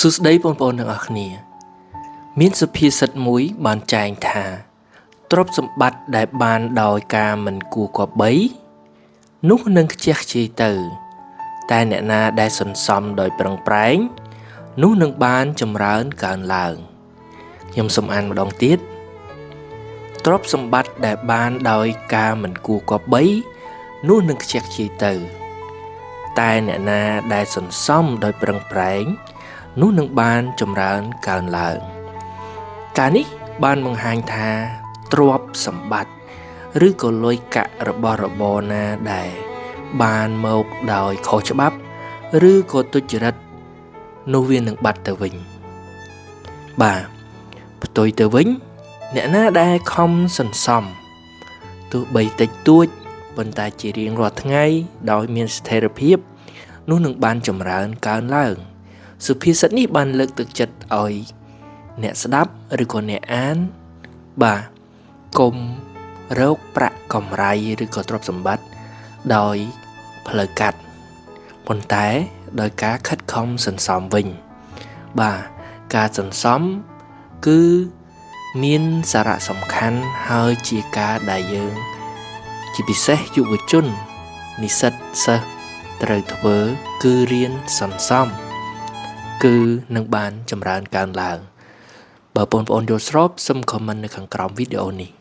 សួស្តីបងប្អូនទាំងអស់គ្នា មានសុភាសិតមួយបានចែងថាទ្រព្យសម្បត្តិដែលបានដោយការមិនគួរគប្បីនោះនឹងខ្ជះខ្ជាយទៅ តែអ្នកណាដែលសន្សំដោយប្រឹងប្រែងនោះនឹងបានចម្រើនកើនឡើងខ្ញុំសូមអានម្ដងទៀតទ្រព្យសម្បត្តិដែលបានដោយការមិនគួរគប្បីនោះនឹងខ្ជះខ្ជាយទៅ តែអ្នកណាដែលសន្សំដោយប្រឹងប្រែងនោះនឹងបានចម្រើនកើនឡើងការនេះបានបង្ហាញថាទ្រព្យសម្បត្តិឬក៏លុយកាក់របស់របរណាដែលបានមកដោយខុសច្បាប់ឬក៏ទុច្ចរិតនោះវានឹងបាត់ទៅវិញបាទផ្ទុយទៅវិញអ្នកណាដែលខំសន្សំទោះបីតិចតួចប៉ុន្តែជារៀងរាល់ថ្ងៃដោយមានស្ថិរភាពនោះនឹងបានចម្រើនកើនឡើងសុភាសិតនេះបានលើកទឹកចិត្តឲ្យអ្នកស្ដាប់ឬក៏អ្នកអានបាទកុំរកប្រាក់កម្រៃឬក៏ទ្រព្យសម្បត្តិដោយផ្លូវកាត់ប៉ុន្តែដោយការខិតខំសន្សំវិញបាទការសន្សំគឺមានសារៈសំខាន់ហើយជាការដែលយើងជាពិសេសយុវជននិស្សិតសិស្សត្រូវធ្វើគឺរៀនសន្សំគឺនឹងបានចម្រើនកើនឡើងបើបងប្អូនយល់ស្របសូម comment នៅខាងក្រោមវីដេអូនេះ។